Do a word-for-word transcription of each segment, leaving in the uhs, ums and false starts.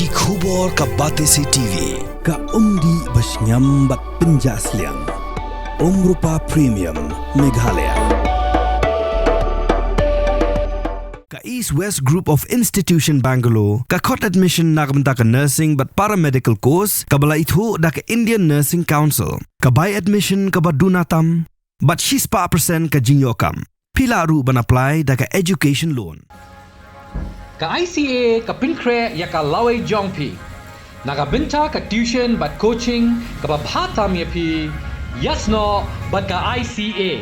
Ki khubor ka Batesi T V, ka umdih ba shngiam bad pynjah sliang. Umrupa Premium, Meghalaya. Ka East West Group of Institution Bangalore, ka khot admission na ka bynta ka nursing bad paramedical course, kaba la ithuh da ka Indian Nursing Council, ka bai admission kaba duna tam, bad shispah percent ka jingïoh kam. Phi lah ruh ban apply da ka education loan. Ka I C A ka pynkhreh ïa ka lawei jong phi. Na ka bynta ka tuition bad coaching kaba bha tam ïa phi, ïasnoh bad ka I C A.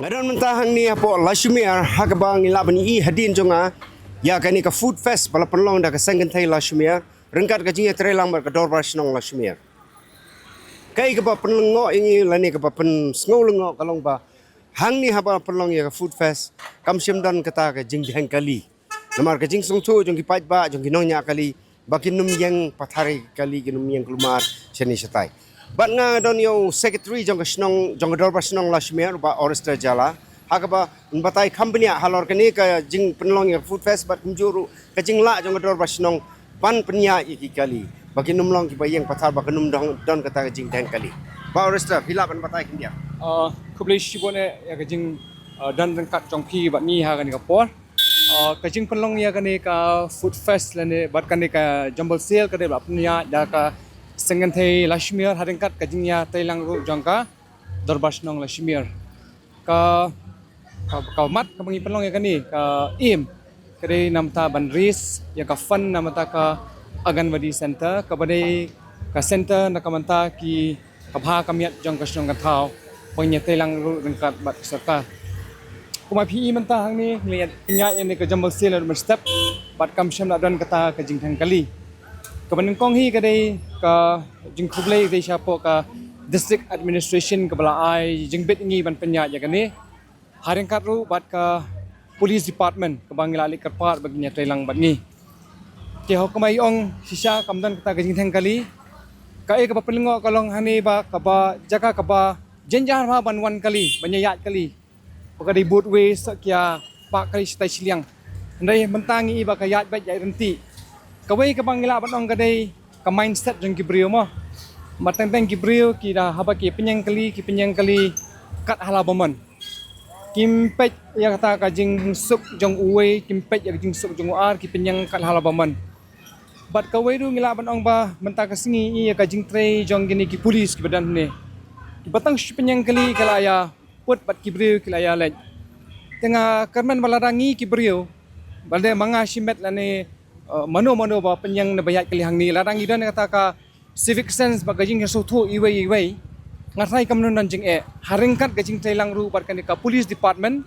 Nga don mynta hangne hapoh Lashmer, ha kaba ngi lah ban ïohi hadien jong nga ïa kane ka Food Fest ba la pynlong da ka Seng Kynthei Lashmer ryngkat ka jingïatreilang bad ka Dorbar Shnong Lashmer. Kaei kaba pynlyngngoh ïa ngi lane kaba pynsngew lyngngoh ka long ba hangne haba pynlong ïa ka Food Fest kam shym don kata ka jingdheng kali. Namar ka jingsngewthuh jong ki paidbah, jong ki nongñiah kali, ba kin ym ïeng pathar ïa ki kali, kin ym ïeng kulmar shane shatai. Bad nga don ïa u secretary jong ka shnong, jong ka Dorbar Shnong Lashmer, u Bah Orester Jala, ha kaba un batai kham bniah halor kane ka jingpynlong ïa ka Food Fest bad kumjuh ruh ka jinglah jong ka Dorbar Shnong ban pynïaid ïa ki kali ba kin ym long kiba ïeng pathar, ba kin ym don, don kata ka jingdheng kali. Bah Orester, phi lah ban batai khyndiat? Ah, khublei shibun eh ïa ka jing, ah, don ryngkat jong phi bad ngi ha kane ka por. Ah, ka jingpynlong ïa kane ka Food Fest lane bad kane ka Jumble Sale ka dei ba la pynïaid da ka Seng Kynthei Lashmer ha ryngkat ka jingïatreilang ruh jong ka Dorbar Shnong Lashmer. Ka, ka, ka mat kaba ngi pynlong ïa kane ka aim ka dei namar ban raise ïa ka fund namar ka Anganwadi Center kaba dei ka center na ka bynta ki, ka bha ka miat jong ka shnong ka thaw, ba ngin ïatreilang ruh ryngkat bad ka sorkar. Kumba phi i mynta hangne ngi la ïa pynïaid ïa kane ka Jumble Sale naduh mynstep bad kam shym la don kata ka jingdheng kali. Kaba nyngkong hi ka dei ka jingkhublei dei shapoh ka District Administration kaba la ai jingbit ïa ngi ban pynïaid ïa kane. Ha ryngkat ruh bad ka Police Department kaba ngi la leit kyrpad ba kin ïatreilang bad ngi. Te ho kumba i ong shisha kam don kata ka jingdheng kali. Kaei kaba pynlyngngoh ka long hangne ba kaba jaka kaba jynjar bha ban wan kali, ban ïaid kali. Ba ka dei both ways, sa kia ba kali shatai shiliang. Hynrei mynta ngi i ba ka ïaid beit ïaid ryntih. Kawei kaba ngi lah ban ong ka dei ka mindset jong ki briew mo. Ba teng teng ki briew ki da haba ki pynïeng kali, ki pynïeng kali kat hala ba mon. Kim peit ïa kata ka jingsuk jong uwei, kim peit ïa ka jingsuk jong u ar, ki pynïeng kat hala ba mon. Bad kawei ruh ngi lah ban ong ba mynta ka sngi i ïa ka jingtrei jong kine ki police kiba don hangne. Kiba tang shu pynïeng kali ki la ïa put bad ki briew ki la ïa leit. Te nga kyrmen ba lada ngi ki briew, ba lada ma nga shimet lane, eh, mano mano ba pynïeng ne ba ïaid kali hangne, lada ngi don kata ka civic sense bad ka jingsngewthuh iwei iwei, nga tharai kam don jingeh ha ryngkat ka jingtreilang ruh bad kane ka police department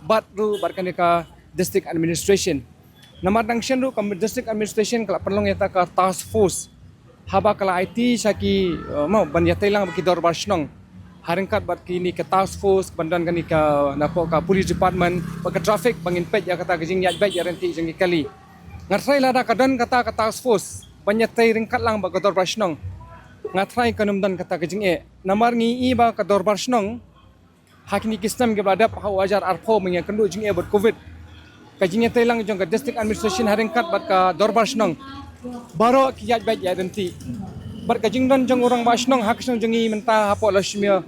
bad ruh bad kane ka district administration. Namar dang shen ruh ka district administration ka la pynlong ïa kata ka task force, haba ka la aiti sha ki, eh, mo, ban ïatreilang bad ki dorbar shnong ha ryngkat bad kine ka task force, ban don kane ka napoh ka police department bad ka traffic, ba ngin peit ïa kata ka jingïaid beit ïaid ryntih jong ki kali. Nga tharai lada ka don kata ka task force ban ïatrei ryngkat lang bad ka dorbar shnong, nga tharai kan ym don kata ka jingeh. Namar ngi i ba ka dorbar shnong ha kine ki snem kiba la dep ha u hajar arphew mynta kynduh jingeh bad covid, ka jingïatreilang jong ka district administration ha ryngkat bad ka dorbar shnong, baroh ki ïaid beit ïaid ryntih. Bad ka jingdon jong u rangbah shnong ha ka shnong jong ngi mynta hapoh Lashmer,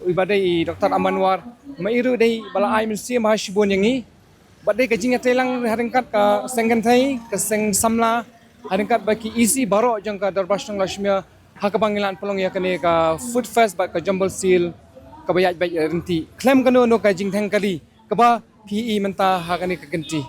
uba dei i Doktor Amanwar, ma i ruh dei ba la ai mynsiem ha shibun ïa ngi. Bad dei ka jingïatreilang ha ryngkat ka seng kynthei, ka seng samla, ha ryngkat bad ki E C baroh jong ka dorbar shnong Lashmer, ha kaba ngi la pynlong ïa kane ka Food Fest bad ka Jumble Sale kaba ïaid beit ïaid ryntih khlem kano kano ka jingdheng kali kaba phi i mynta ha kane ka kynti.